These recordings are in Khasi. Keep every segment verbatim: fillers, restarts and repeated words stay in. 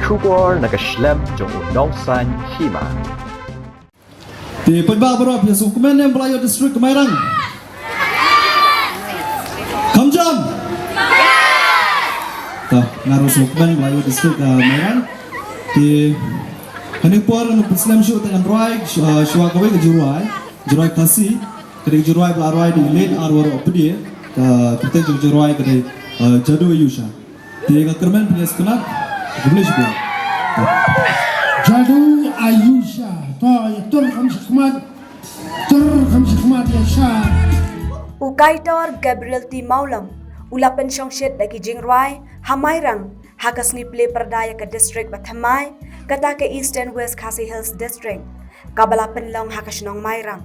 Khubor na ka shlem jong u nongsan hima. Te paidbah baroh, phi sngewkmen ne em ba la ïoh district ka Mairang? Kham jam? Ta, nga ruh sngewkmen ba la ïoh district ka Mairang. Te kane por ngan pynslem shuh, te ngan rwai shuwa kawei ka jingrwai, jingrwai Khasi. Ka dei ka jingrwai ba la rwai da i Late R Waroh Pde. Ka kyrteng jong ka jingrwai ka dei Jadu Ayusha. Te nga kyrmen pynïasoh kane. Khublei shibun. Jadu Ayusha. To, ïa tur kham shakhmat. Tur kham shakhmat ïa sha. U Kaitor Gabriel T Mawlam u la pynshongshit da ki jingrwai ha Mairang ha ka sngi plie pyrda ïa ka district ba thymmai, kata ka Eastern West Khasi Hills District, kaba la pynlong ha ka shnong Mairang.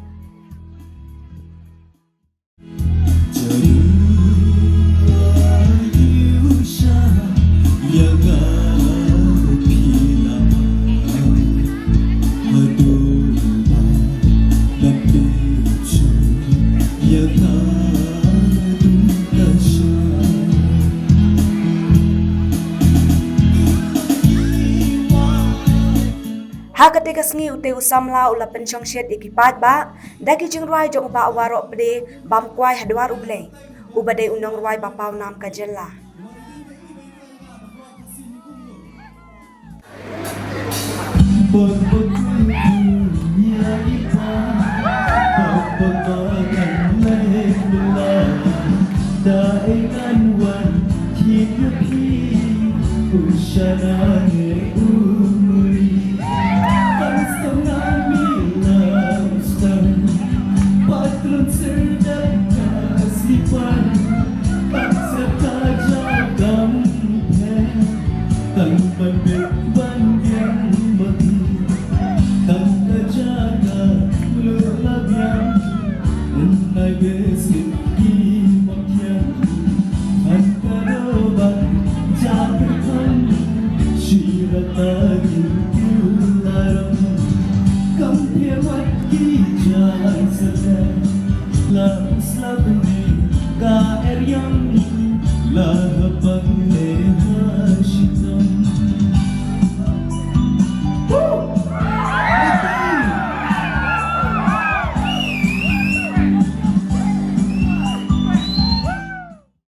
Ha kata ka sngi, ute u samla u la pynshongshit ïa ki paidbah da ki jingrwai jong u Bah Waroh Pde, bam kwai ha dwar U Blei, uba dei u nongrwai ba paw nam ka jylla.